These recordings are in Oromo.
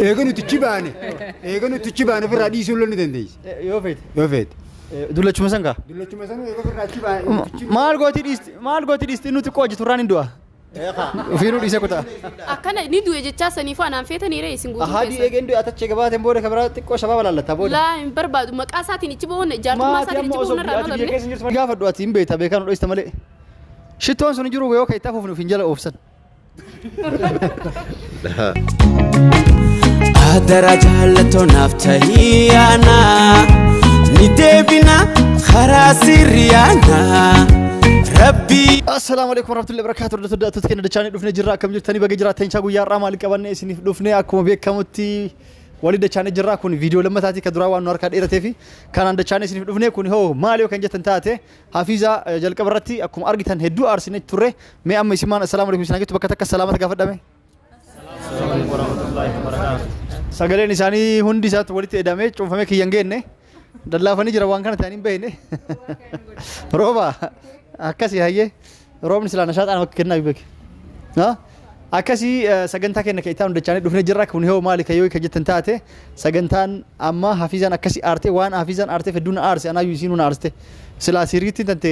Eega nuti ichi baane, eega nuti ichi baane ofirraa dhiisuu illee ni dandeessi. Yoo feete. Yoo feete. Dullachuma san gaa. Dullachuma sanuu eega ofirraa achi baane. Maal gootii dhiisti, maal gootii dhiisti nuti qoojji turraan hin du'a. Ofiinuu dhiisee kutaa. Akkana ni du'e jechaa saniifuu anaan feetanii ree isin guutuu Ahaa keessan. eegeen du'e atachee gabaateen booda kabiraa xiqqoo shabaaba laallata booda. Laa hin barbaadu maqaa isaatiin ichi ba'uun jaartummaa Maatii isaatiin amma ichi osoo ba'uun irraa ati biyya hin keessa jirtu gaafadhu ati hin beekta beekaan dho'ista malee. Shittoon sun hin jiru yoo ka'e xafuuf nuuf hin jala oofsan. Adara jaalatoo naaf tahiyaana ni deebina karaa sirriyaana rabbii. Assalaamu alaikum warahmatullahi wabarakatuh. Hordoftoota daawwattoota keenya dachaanii dhufnee jirra. Akkam jirtanii baga jiraattan chaa guyyaa har'aa maal qabannee isiniif dhufnee akkuma beekamutti walii dachaanii jirra. Kun viidiyoo lammataatii kan duraa waan nu harkaa dheeratee fi kanaan dachaanii isiniif dhufnee kun hoo maal yoo kan jettan taate Hafiizaa jalqaba irratti akkuma argitan hedduu aarsinee turre. Mee amma isimaan assalaamu alaikum isin jettu bakka takka salaamata gaafadhame. Sagaleen isaanii hundi isaatti walitti edamee cuunfamee kiyya hin geenne dallaafanii jira waan kana ta'anii hin beekne. Rooba akkasii hayyee roobni silaa nashaaxaan akka kennaa beeke. Akkasii sagantaa keenya kan itti dachaanii dhufnee jirra. Kun hoo maali kan yoo kan jettan taate sagantaan amma Hafiizaan akkasii aarte waan Hafiizaan aarteef hedduu na aarse anaayyuu isiinuu na aarste. Silaa sirriitti tante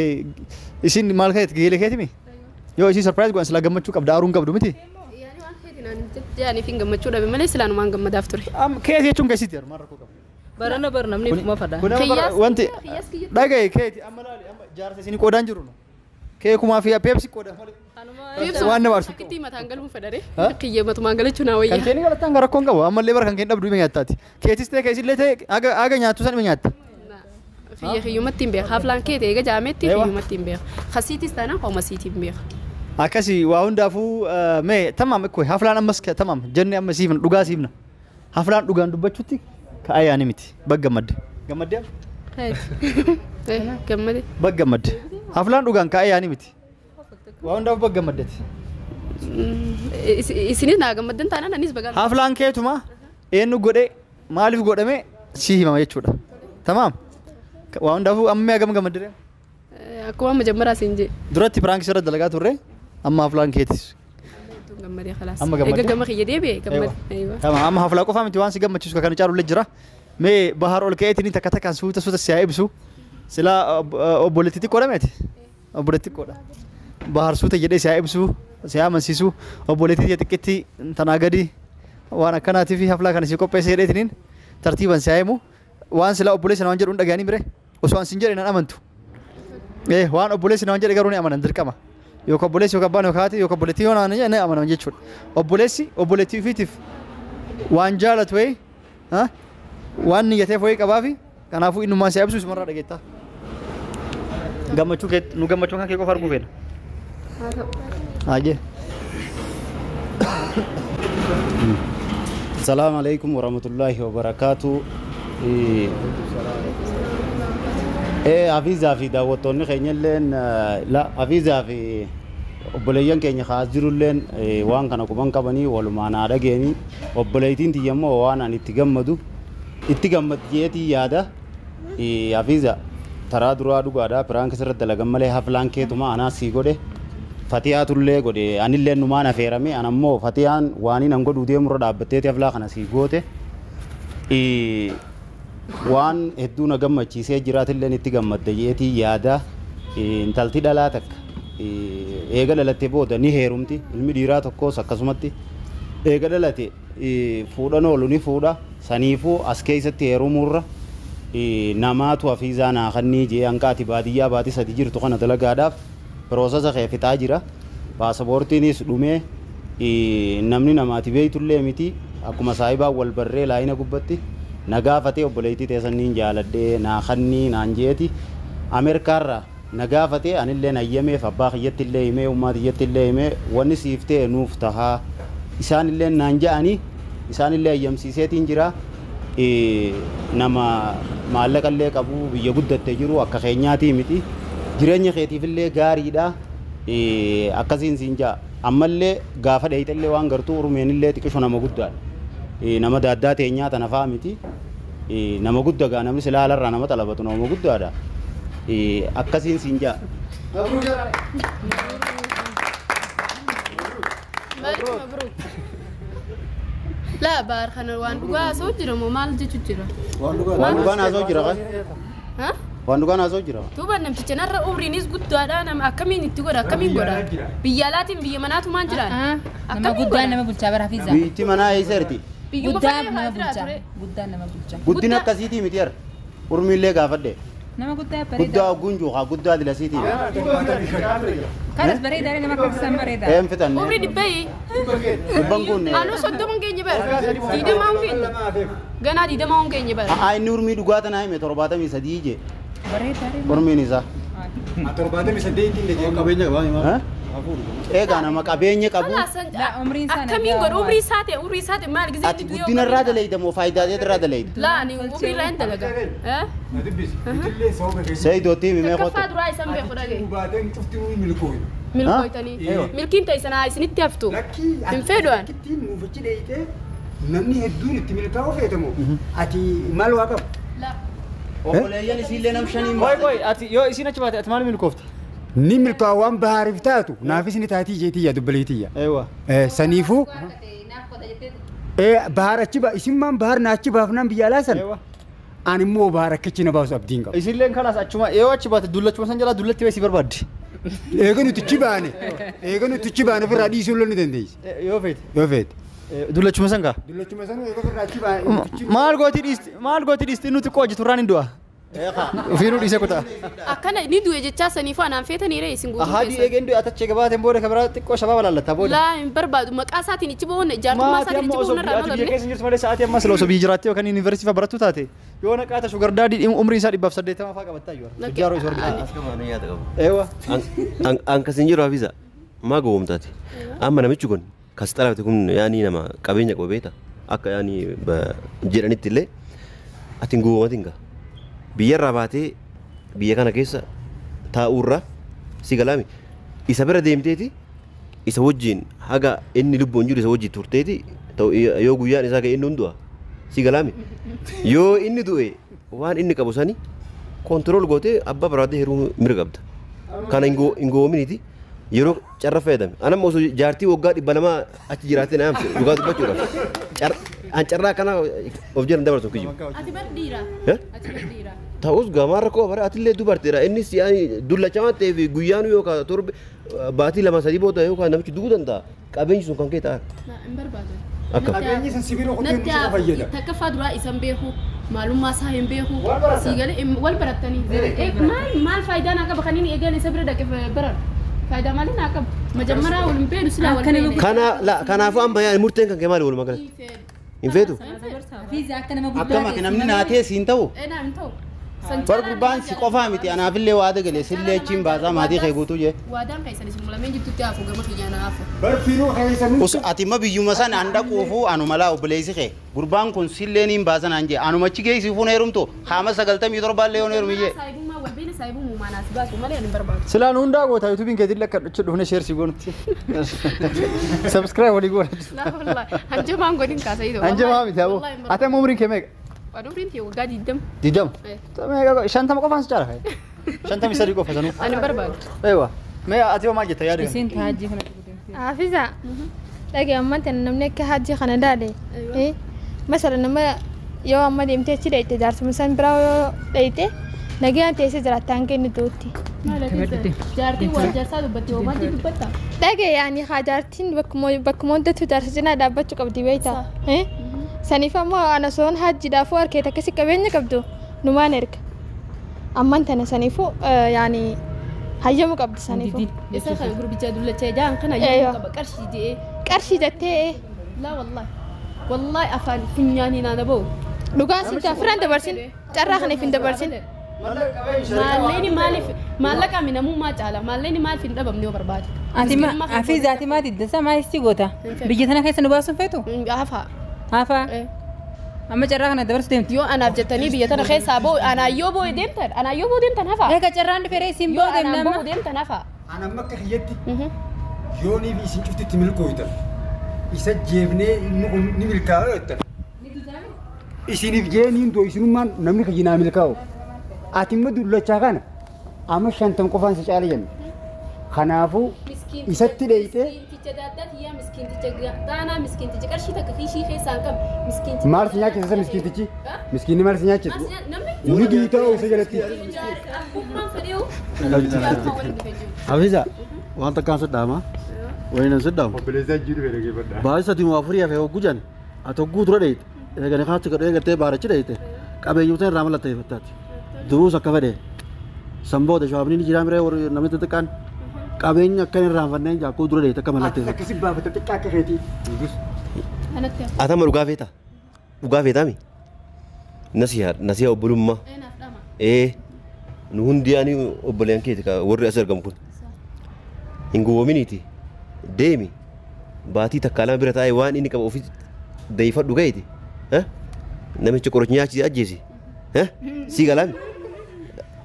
isin maal ka'eet geelee keetimi? Yoo isii surprise godhan silaa gammachuu qabda aaruun qabdu miti. Yaani waan feetiin jaaniif hin gammachuu dhabe malee silaanumaan gammadaaf ture. Keeti jechuun keessitti maal rakkoo qaba? Barana bar namni ifuma fada. Kun amma bara wanti dhagaye keeti amma laali amma jaarsa isinii qoodaan jiru nu. Keekumaa fi peepsi qoodan malee. Waan nama aarsu. Akkitti mataan galuun fedhare. Kiyya matumaan galachuu naa wayya. Kan keeni galataan gara rakkoon qabu ammallee bara kan keen dhabdu dhima nyaattaati. Keetis ta'e keesillee ta'e haga nyaattu san dhima nyaatta. Kiyya kiyyumatti hin beeka. Haflaan kee ta'e eega jaametti kiyyumatti hin beeka. Kasiitis taanaan hooma siitii hin beeka. Akkasii waa hundaafuu mee tamaam ikkoo haflaan ammas tamaam jenne amma siifna dhugaa siifna. Haflaan dhugaan dubbachuutti ka ayyaani miti bagga madde. Gammaddee? Gammade. Bagga madde. Haflaan dhugaan ka ayyaani miti. Waa hundaafuu bagga maddeeti. Isinis naa gammaddan taanaan anis baga. Haflaan keetuma eenyu godhe maaliif godhame si himama jechuudha. Tamaam. Waa hundaafuu amma hagam gammaddee? Akkuma amma jammaraa siin jee. Duratti piraank sirra dalagaa turre amma haflaan keetis. Gammadee khalaas. Amma gammadde? Eega gama kiyya deebi'e gammade. Tamaam amma haflaa qofaa miti waan si gammachiisu kan caalu illee jira. Mee bahar ol ka'eetiin takka takkaan suuta suuta si haa ibsu. Silaa obboleettii xiqqoodha meeti? Obboleettii xiqqoodha. Bahar suuta jedhee si haa ibsu, si haa amansiisu. Obboleettii xiqqeetti tanaa gadi waan akkanaatiif haflaa kana si qopheesse jedheetiniin tartiiban si haa himu. Waan silaa obboleessi namaan jedhu hin dhaga'anii mire osoo an sin jedhe nan amantu. Waan obboleessi namaan jedhe garuu ni amanan dirqama. Yookaan obboleessi yookaan abbaan yookaan haati yookaan obboleettii yoo namaan jedhe ni amanan jechuudha. Obboleessi obboleettii ofiitiif waan jaalatu wayii waan niyyateef wayii qabaafi kanaafuu innummaan si ibsu isumarraa dhageetta. Gammachuu kee nu gammachuun kan kee qofa arguu feena. Haajee. Salaamu alaikum warahmatullahi wabarakaatu. Hafiizaa fi daawwattoonni keenya illeen Hafiizaa fi obboleeyyan keenya kaas jirulleen waan kana quban qabanii walumaan haa dhageenii. Obboleettiin tiyya immoo waan ani itti gammadu itti gammadjeetii yaada. Hafiiza taraa duraa dhugaadhaa piraank sirra dalagan malee haflaan keetuma anaa sii godhe. Fatiyaatullee godhe anillee numaan affeerame an ammoo Fatiyaan waan inni godhuu deemurra dhaabbatteeti haflaa kana sii goote. Waan hedduu na gammachiisee jiraatillee itti gammadde jeetii yaada. Intalti dhalaa takka eega dhalatte booda ni heerumti ilmi dhiiraa tokkos akkasumatti eega dhalate fuudhan oolu ni fuudha saniifuu as keessatti heerumuurra namaatu Hafiizaa naa kannii jee hanqaati baadiyyaa baatii sadi jirtu kana dalagaadhaaf piroosasa kee fixaa jira. Paasapoortiinis dhumee namni namaati beeytullee miti akkuma saayibaa wal barree laayina gubbatti na gaafatee obboleettii teessaniin jaaladhee naa kannii naan jeeti Ameerikaarraa na gaafatee anillee ayyameef abbaa kiyyatti illee himee ummaa kiyyatti illee himee wanni siif ta'e nuuf tahaa isaanillee naan ja'anii isaanillee ayyamsiiseetiin jira. Nama maallaqa illee qabu biyya guddatte jiru akka keenyaatii miti jireenya keetiifillee gaariidha. Akkasiin siin ja'a ammallee gaafa dheeyxellee waan gartuu urmeenillee xiqqisho nama guddaadha. Nama daaddaa teenyaa tana fa'aa miti nama guddaa gaa namni silaa alarraa nama xalabatu nama guddaadha. Akkasiin siin ja'a. Maaltu mabruuk? Laa baar kana waan dhugaa asoo jira moo maal jechu jira? Waan dhugaan haasoo jira kan? Ha? Waan dhugaan haasoo jira. Duuba namticha narra umriinis guddaadha nama akkamiin itti godha akkamiin godha? Biyya alaatiin biyya manaatu maan jiraan? Nama guddaa nama bulchaa bara Hafiza. Biyyi manaa eessa jirti? Biyyuma Guddaa fayyaa nama haa bulchaa. jiraatu. Guddaa nama bulchaa. Guddina akkasiitii miti yar. Urmiillee gaafadhe. Nama guddaa bareedaa. Guddaa ogguun juukaa guddaa dilasiitii. Kanas bareedaa nama kaksan bareedaa. Een fitanne. Umrii dhibbeeyi. Dhibban kun. Anuu 30 keenya bara. 20 keenya. Ganaa 20 keenya bara. Haa inni urmii dhugaa tanaa hime 73 je. Bareedaa. Urmiin isaa. 78 qabeenya qabaa. Eegaa nama qabeenya qabu. Umriin isaa Akkamiin godha umrii isaa ta'e umrii isaa ta'e maal gisee Ati guddina irraa daleeyda moo faayidaa irraa daleeyda? Laa ani umrii irraa hin dalaga. Seeyidootti himi mee Takkaffaa kottu. duraa isan beeku dhagaye. Baateen cufti milkooyi. Milkooytanii. Milkiin ta'e sanaa isinitti haftu. Hin fedhu ani. Lakkiin nuufichi dheeyitee namni hedduun itti milkaa'uu feetamu. Ati maal waa qabu? Obboleeyyan isiillee nam shaniin Qoy qoy ati yoo isiin achi baate ati maal milkoofta? Ni milkaa'u waan bahaariif taatu naafis ni taatii jeetiyya dubbaleetiyya. Eewa. Saniifuu bahar achi ba isin maan bahar na achi baafnaan biyya alaa sana. Ani immoo bahar akkachi na baasu abdiin qaba. Isiilleen kanaas achuma yoo achi baate dullachuma san jalaa dullatti bee si barbaaddi. Eega nuti achi baane eega nuti achi baane ofirraa dhiisuu illee ni dandeessi. Yoo feete. Yoo feete. Dullachuma san gaa. Dullachuma san eega ofirraa achi baane. Maal gootii dhiisti maal gootii dhiisti nuti qoo hojjetu irraan hin du'a. Ofiinuu dhiisee kutaa. Akkana ni du'e jechaa saniifuu anaan feetaniire isin guutuu Ahaa keessan. eegeen du'e atachee gabaateen booda kabiraa xiqqoo shabaaba laallata booda. Laa hin barbaadu maqaa isaatiin ichi bo'oon jaartummaa Maatii isaatiin amma ichi osoo bo'oon irraa ati biyya malamne. keessa jirtu malee sa'aatii ammaa sila osoo biyya jiraattee yookaan yuunivarsiitii fa'aa barattu taate yoo naqaata shugar daadii umriin isaa 180 fa'aa qabattaa jiru. Tujjaaroo isa argite. Eewa. An kasin jiru Hafiza maa gowwoomtaati? Amma namichi kun kas xalafte kun yaanii nama qabeenya qabu beekta akka yaanii jedhanitti illee ati hin gowwoomatin gaa. Biyyarraa baatee biyya kana keessa taa'uurra si galaami isa bira deemteeti isa wajjin haga inni lubbuun jiru isa wajjin turteeti yoo guyyaan isaa ga'e inni hundu'a si galaami yoo inni du'e waan inni qabu sani kontirool gootee abbaa barbaadde heerumuu mirga qabda. Kana hin gowwoominiiti yeroo carra fayyadame. Anamma osoo jaartii waggaa 200 achi jiraattee na yaamte dhugaa dubbachuudhaaf. An carraa akkana of jedhan dabarsu kiyyu. Ati bar dhiira. Ati bar dhiira. Ta'us gamaa rakkoo bara atillee dubarteedha. Innis yaani dullachamaa ta'eef guyyaanu yookaan torbe baatii 2 3 booda yookaan namichi du'uu danda'a. Qabeenyi sun kan kee ta'a. Hin barbaadu. Akka. Qabeenyi sun sibiila qotee Natti nu fayyada. takkaffaa duraa isan beeku maalummaa isaa hin beeku siigalee wal barattanii maal maal faayidaa naa qaba kan inni eegan isa bira dhaqe baran faayidaa maalii naa qaba majammaraa wal hin beenu silaa wal beene. Kana la kanaafuu amma yaani murteen kan kee maali walumaa galatti? Hin feetu? Hafiza akka nama guddaa Akkam ati namni naatee siin ta'u. Naa hin ta'u. Bar gurbaan si qofaa miti anaafillee waada gale sillee achiin baasaa maatii kee guutuu jee. Waadaan keessan isin lameen jidduutti hafu gama kiyyaan hafu. Barfiinuu keessanuu. Us ati ma biyyuma sana an dhaquufu anuma laa obboleessi kee gurbaan kun sillee niin baasan an jee anuma achi geessifuun heerumtu haama 97 illee yoon heerumi jee. Saayibummaa wal beene saayibummaa naas baasu malee ani hin barbaadu. Silaan hundaa goota yuutuubiin keetiin akka achi dhufne sheer si goonutti. Subscribe walii goona. Laa wallahi hanjamaan godhin kaasayii ta'u. Hanjamaa miti aboo. Ati amma umriin kee meeqa? Waan umriin tiyya waggaa 20. 20. Meeqa 50 qofaan si caala fa'i. 53 qofa sanuu. Ani hin barbaadu. Eewa. Mee ati hoo maal jetta yaada kana? Isiin taajii kana dhugudeemti. Hafiza dhagee ammaan tana namni akka hajji kana daale. Masala nama yoo amma deemtee achi dheeyte jaarsuma san biraa yoo dheeyte nagaan teessee jiraatta hanga inni du'utti. Jaartiin waan jaarsaa dubbatti hoo maal dubbatta? Dhagee yaani haa jaartiin bakkuma hundattuu jaarsa cinaa dhaabbachuu qabdi beektaa. Saniif ammoo ana soon hajjiidhaafuu harkeet akkasi qabeenya qabdu numaan erga. Ammaan tana saniifuu yaani hayyamuu qabdi saniifuu. Isa kan gurbicha dullachaa jaan kana yoo qaba qarshii je'ee. Qarshii jettee. Laa wallahi. Wallahi afaan funyaanii naana ba'u. Dhugaan si afran dabarsin carraa kana hin dabarsin. Maalleeni maaliif maallaqa mi namummaa caala maalleeni maaliif hin dhabamne yoo barbaade. Ati ma Hafiza ati maa didda maa isii goota? Biyya tana keessa nu baasuun feetu? Hafaa. Hafaa. Amma carraa kana dabarsu deemti. Yoo anaaf jettanii biyya tana keessaa ba'u anaa yoo boo'e deemtan anaa yoo boo'e deemtan hafaa. Egaa carraan dhufeeree isiin Yoo boo'u deemna anaan amma. boo'u deemtan hafaa. Ana amma akka kiyyatti yoonii fi isin cufti itti milkooytan isa jeefnee inni kun ni milkaa'u jettan. Isiniif jeeniin du'u isinummaan namni kiyyi naa milkaa'u. Ati immoo dullachaa kana amma 50 qofaan si caala jenna. Kanaafuu isatti dheeyitee. Miskiinticha daaddaa miskiinticha taanaa miskiinticha qarshii takka kiishii keessaan qabu miskiinticha. Maal si nyaachisa miskiintichi? Miskiinni maal si nyaachisa? Namni Inni duutaa isa jalatti. Akkumaan fedheewu. Hafiza waan takkaan saddaama. Wayii nan saddaama. Obboleessaa jiru fedhe geeffadha. Baay'ee sadii afurii hafee hogguu jan ati hogguu dura dheeyite eeganii kaatti godhee eegattee baarachi dheeyite qabeenyuuta irraa mallatteeffattaati. Duruus akka fedhe san booda shawaabni ni jiraa miree warri namni xixiqqaan qabeenya akka hin irraanfanneen jaakkuu dura dheeyite akka mallatteeffatte. Akkasi baafata xiqqaa akka keetii. Anatti hafu. Atama dhugaa feeta? Dhugaa feetaami? Nasiha nasiha obbolummaa. Eenaaf dhama. Ee nu hundi yaani obboleen keeti ka warri as argamu kun. Hin gowwoominiiti. Deemi baatii takka lama bira taa'ee waan inni qabu ofi deeyfadhu ga'eeti. Namicha qoricha nyaachisi ajjeesi. Sii galaami.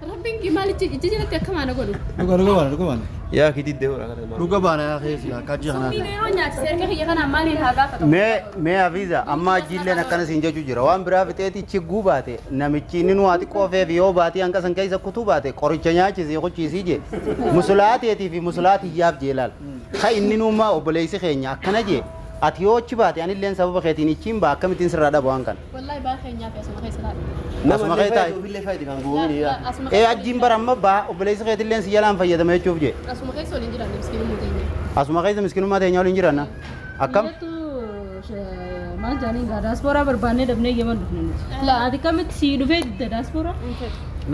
Rabbiin kee maalichi ija jalatti akka maana godhu. Dhuga dhuga baana dhuga baana. Yaa kitii deemuudha kana. Dhuga baana yaa keessa akka ji'a kanaa. Summii yeroo nyaachise erga kiyya kanaan maaliin haa gaafatamu? Mee mee Hafiza amma ajjiilleen akkana siin jechuu jira waan biraa fixeeti chigguu baate namichi inni nu haa xiqqoo feef yoo baatee hanga san keessa kutuu baate qoricha nyaachisee qochiisii jee musulaateetii fi musulaatiyyaaf jee laal ka inni nuummaa obboleessi keenya akkana jee ati yoo achi baate anilleen sababa keetiin ichiin baa akkamittiin sirraa dhabu waan kana. Wallaahi baa keenyaaf asuma keessa taa'e. Asuma keessa taa'e. Ofillee faayidii kan gowwoomini yaa. Asuma Ee ajjiin bara amma baa obboleessi keetilleen si jalaan fayyadama jechuuf jee Asuma keessa waliin jiran miskiinummaa teenya. asuma keessa miskinummaa teenya waliin jiranna akkam. Maal jaaniin gaa daasporaa barbaannee dhabnee yeman dhufne nuti. Ati kamitti sii dhufee didda daasporaa?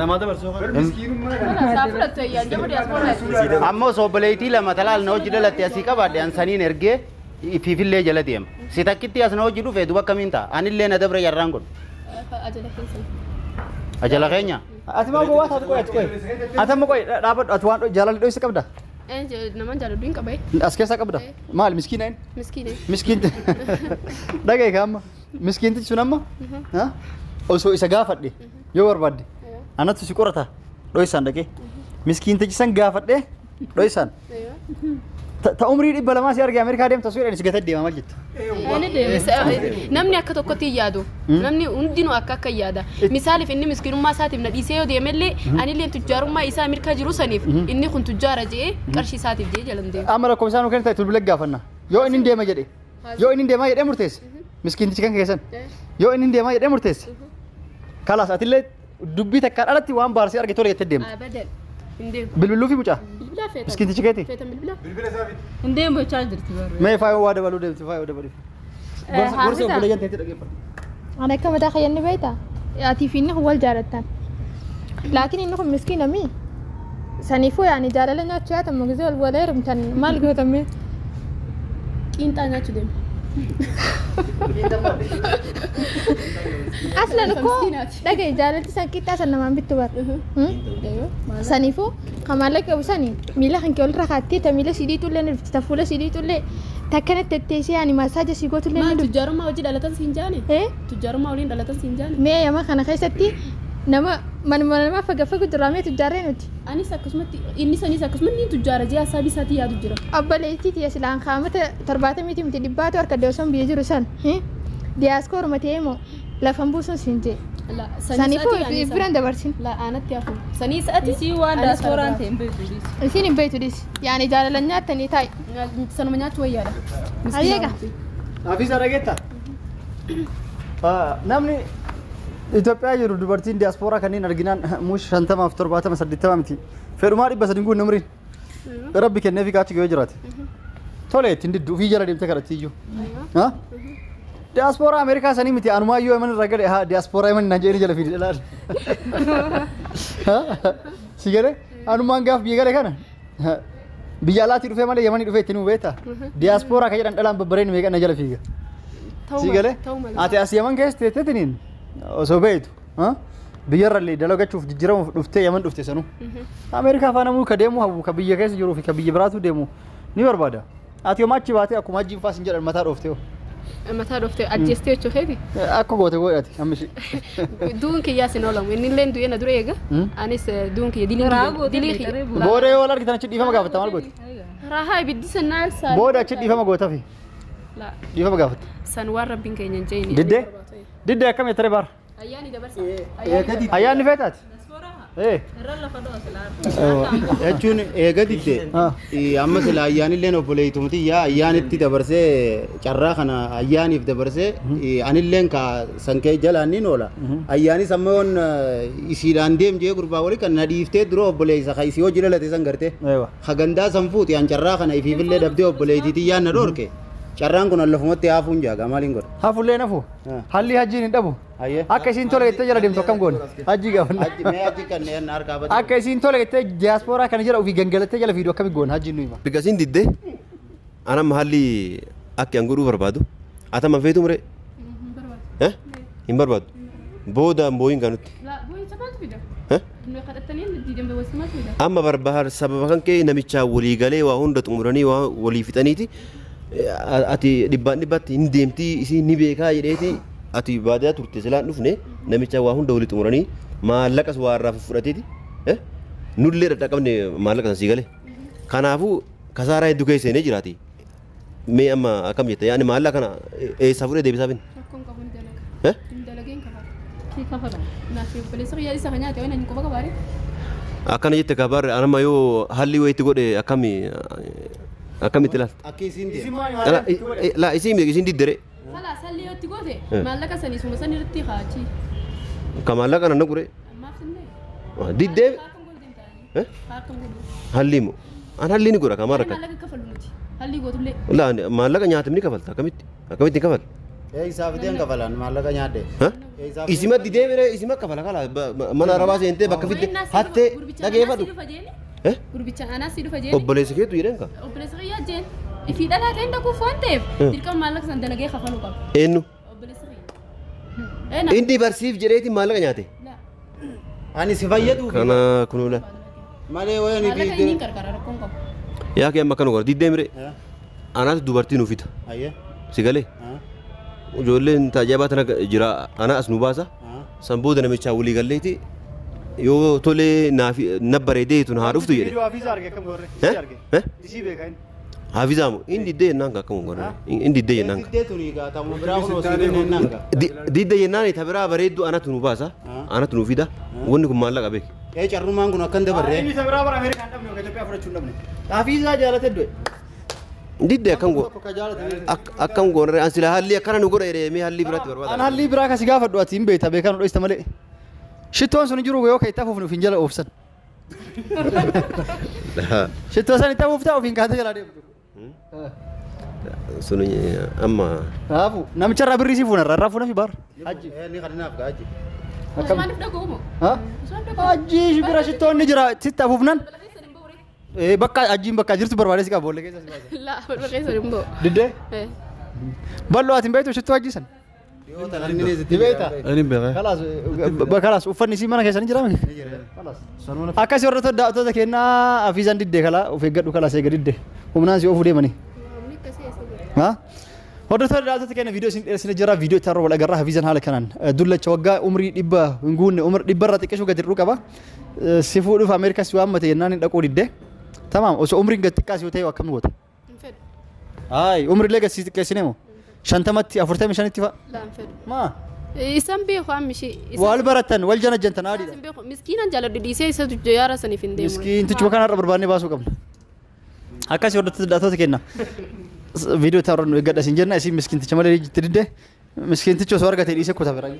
Namaa dabarsuu kan. Isaa fudhattu eeyyaan jaba diyaasporaa. Amma osoo obboleettii lama talaal na hojii dhalatte asii qabaadhe an saniin ergee ifiifillee jala deema. Si takkitti as na hojii dhufe duba akkamiin ta'a? Anillee na dabre yarraan kun. Ajala keessa. Ajala keenya. Ati maal gowwaa taatu qoy ati qoy. Ati amma qoy dhaabadhu ati waan jaalalli dho'isa qabda. Naman jaaladhu hin qabee. As keessaa qabda. Maal miskiina inni? Miskiine. Miskiin dhagaye ka amma miskiintichi sun amma osoo isa gaafadhe yoo barbaadde anattu si qorata dho'isaan dhaqee miskiintichi san gaafadhe dho'isaan ta umrii 200 si arge Ameerikaa deemta osoo jedhani si gatee deema maal jetta? Namni akka tokkotti hin yaadu. Namni hundinuu akka akka yaada. Misaaliif inni miskiinummaa isaatiif na dhiisee yoo deemellee anillee tujjaarummaa isaa Ameerikaa jiru saniif inni kun tujjaara je'ee qarshii isaatiif je'ee jalan deema. Amma lakkoofsa nu kennitaa tulbilee gaafanna. Yoo inni deema jedhe yoo inni deemaa jedhee murteesse miskiintichi kan keessan yoo inni deemaa jedhee murteesse kalaas atillee dubbii takkaan alatti waan baarsee arge tole jettee deemta. Abadan. Hin deemu. Bilbiluu fi mucaa Bilbilaa feetan. miskiintichi keeti. Feetan bilbilaa. Bilbila isaa fiti. Hin deemu jechaa jirti barre. Mee faayoo waa dabaluu deemti faayoo dabaluu. Gorsa obboleeyyan ta'etti dhaggeeffadhu. Ani akka mataa kiyyanni beektaa? Atii fi inni kun wal jaalattan. Laakiin inni kun miskiina mii? Saniifuu yaani jaalala nyaachuu yaatamu gisee wal wal heerumtan maal gootamee? Qiinxaa nyaachuu deema. Aslan koo dhagaye jaalalti san qixxaa san namaan bittu bara. Saniifuu kan maallaqa qabu sani miila kan kee olirra kaattee ta miila sidii tullee ni dhufti ta fuula sidii tullee takkana tetteessee yaani massaaja sii gootullee ni Maal dhufti. tujjaarummaa hojii dhalatan siin jaane? Tujjaarummaa waliin dhalatan siin jaane? Mee yama kana keessatti nama manuma namaa faga fagu jira mee tujjaarree nuti. Anis akkasumatti inni sanis akkasumatti inni tujjaara jee hasaabii isaatii yaadu jira. Obboleettii tiyya silaan kaamata 70 miti 100 harka deesoon biyya jiru san. Diyaaskooruma ta'ee moo lafan buusuun siin jee. Saniifuu biraan dabarsin. La aanatti hafu. Sanii sa'ati. Isii waan daasporaan ta'e hin beektu dhiisi. Isiin hin beektu dhiisi. Yaani jaalala nyaattanii taa'i. Sanuma nyaachuu wayyaadha. Ayyeega. Hafiza dhageetta? Namni Itoophiyaa jiru dubartiin diyaaspooraa kanneen arginaan muush 50 fi 70 80 miti. Fedhumaa 300 kun umriin. Rabbi kenneefi kaachi yoo jiraate. Tole ittiin diddu ofii jala deemtee kadhatti iyyuu. Diyaaspooraa Ameerikaa sanii miti anumaa iyyuu Yemen irraa gale haa diyaaspooraa Yemen naan jedhanii jala fiidi ilaali. Si galee anumaan gaaf biyya gale kana biyya alaatii dhufee malee Yemanii dhufee ittiin beektaa. Diyaaspooraa kan jedhan dhalaan babbareen meeqa na jala fiiga. Si galee ati as Yemen keessa teettetiniin osoo beektu biyyarrallee dalagachuuf jijjiiramuuf dhuftee Yemen dhufte sanuu. Ameerikaa faana muu ka deemu hawwu ka biyya keessa jiruu fi ka biyya biraatu deemu ni barbaada. Ati yooma achi baatee akkuma ajjiin faas hin jedhan mataa dhooftee hoo. Mataa dhooftee ajjeestee jechuu keeti? Akka goote godhati amma ishee. Duun kiyyaas hin oolamu inni illee du'ee na dura eega. Anis duun kiyya dilii kiyya. Booda yoo wal argitan achi dhiifama gaafatta maal gooti? Raahaa ibiddi san na elsaa. Booda achi dhiifama gootafi. Dhiifama gaafatta. San waan rabbiin keenya hin jeeni. Diddee? Diddee akkam jettee baara? Ayyaani dabarsa. Ayyaanni feetaati? Jechuun eega didde amma sila ayyaanilleen obboleeytumti yaa ayyaanitti dabarsee carraa kana ayyaaniif dabarsee anilleen ka sankee jalaan niin oola. Ayyaanis amma yoon isiidhaan deem jee gurbaa walii kan na dhiiftee dura obboleeysa ka isii hojii dhalate san gartee. Ka gandaa san fuuti an carraa kana ifiifillee dhabdee obboleeytiitii yaan na dhoorke. Carraan kun lafumatti haafuun jaaga maaliin godha? Hafuullee nafu. Halli hajjiin hin dhabu. Akka isiin tole jettee jala deemtu akkam goone? Hajjii gaafanna. Akka isiin tole jettee diyaaspooraa kana jala ofii gangalattee jala fiidu akkami goone hajjiin nu hima. Erga isiin diddee anamma halli akka an godhuu barbaadu atama feetu mure? Hin barbaadu. Booda booyin kanutti. Amma barbaar sababa kan ka'e namichaa walii galee waa hunda xumuranii waa walii fixaniiti. Ati dhibbaan dhibbaatti hin deemtii isiin ni beekaa jedheeti ati baadiyyaa turte silaan dhufne namicha waa hunda walii xumuranii maallaqas waa irraa fudhateeti nullee dhadhaqabne maallaqa san sii gale. Kanaafuu kasaaraa hedduu keessa seenee jiraati. Mee amma akkam jetta yaani maallaqa kana eessaa fuudhee deebisaa binne? Rakkoon qabu ni dalaga. Hin dalageen kafala. Kii kafala. Naaf obboleessa kiyyaa isa kan nyaate waan ani quba qabaare. Akkana jette kabaarre anamma yoo halli wayiitti godhe akkami akkamitti ilaalta? Akka isiin deemu. La isiin diddere. Kalaas halli yoo itti goote maallaqa sanii suma san irratti kaachi. Ka maallaqa kana naqure. Ammaaf sinne. Diddee. Halli moo? An halli ni godha kamaa rakkate. Maallaqa kafalu nuti. Halli gootullee. La maallaqa nyaatamni kafalta akkamitti? Akkamitti kafal? Isaaf ideen kafalan maallaqa nyaadde. Isima didee mere isima kafala kala mana arabaa seentee bakka fidde hattee dhageeffadhu. Gurbicha anaa si dhufa jeeni. Obboleessa keetu jedheen ka? Obboleessa kiyyaa jeen. Ifii dhalaa ta'een dhaquuf waan ta'eef dirqama maallaqa san dalagee kafaluu qaba. Eenyu? Obboleessa kiyya. Inni barsiif jedheeti maallaqa nyaate. Ani si fayyadu. Kana kunuula. Malee wayan Maallaqa inni hin qarqara rakkoon qabu. Yaa kee amma akkana godha diddee mire. Anaatu dubartii nu fida. Si galee? Ijoolleen tajaajila tana jira ana as nu baasa. San booda namichaa walii galleeti yoo tolee na bareedee tun haa dhuftu jedhe. Viidiyoo Hafiizaa arge akkam gorre? Isii beeka inni. Hafiizaa moo inni diddee jennaan akkam gorre? Inni diddee jennaan. Diddee tuni egaa ta'uma biraa kun osoo hin jennaan. Diddee jennaan ta biraa bareedduu anatu nu baasa. Anatu nu fida. Wanni kun maallaqa beeki. Ee carrummaan kun akkan dabarree. Inni ta biraa bara Ameerikaan dhabne yookaan Itoophiyaa fudhachuu hin dhabne. Hafiizaa jaalate du'e. Diddee akkam go akkam goonarre an sila halli akkana nu godha jedhee mee halli biraatti barbaada. An halli biraa kasi gaafadhu ati hin beekta beekan dho'ista malee. Shittoon sun jiru yoo ka'e tafuuf nuuf hin jala oofsan. Shittoo san itti afuuftaa ofiin kaatee jalaa deemtu. Sun amma. Kanaafuu namicha irraa birrii si fuunarra irraa fuuna fi baar. Hajji. Ni kadhinaaf gaa hajji. Usmaaniif dhaga'u moo? Hajji bira shittoon ni jira sitti afuufnan. Bakka hajjiin bakka jirtu barbaadee si qaba boolla keessa si baasa. Laa balbala keessa hin ba'u. Diddee? Bal'oo ati hin beektu shittoo hajjii san? Dibeeta. Ani beeka. Kalaas uffanni isii mana keessa ni jira miti? Akkasii hordoftoota daawwattoota kennaa Hafiizaan diddee kalaa of eeggadhu kalaas eega diddee humnaan si oofuu deemanii. Hordoftoota daawwattoota keenya viidiyoo isin dheeressine jira viidiyoo itti wal agarraa Hafiizaan haala kanaan dullacha waggaa umrii dhibba hin guunne umrii dhibba irraa xiqqeeshuu gadi hir'uu qaba. Si fuudhuuf Ameerikaa si waammate jennaan hin dhaquu diddee. Tamaam osoo umriin gad xiqqaas yoo ta'e akkam goota? Hayi umriilee gad si xiqqeessine moo? 50tti 45tti fa'a. Laan fedhu. Maa? Isaan beeku amma ishee. Wal baratan wal janajjantan adiidha. Isaan beeku miskiinan jaaladhu dhiisee isa yaara saniif hin deemu. Miskiintichuma kanarra barbaannee baasuu qabna. Akkasii hordoftoota daawwattoota kenna. Viidiyoo itti nu eeggadha isin jenna isin miskiinticha malee itti didde miskiinticha osoo argate dhiisee kutaa biraa.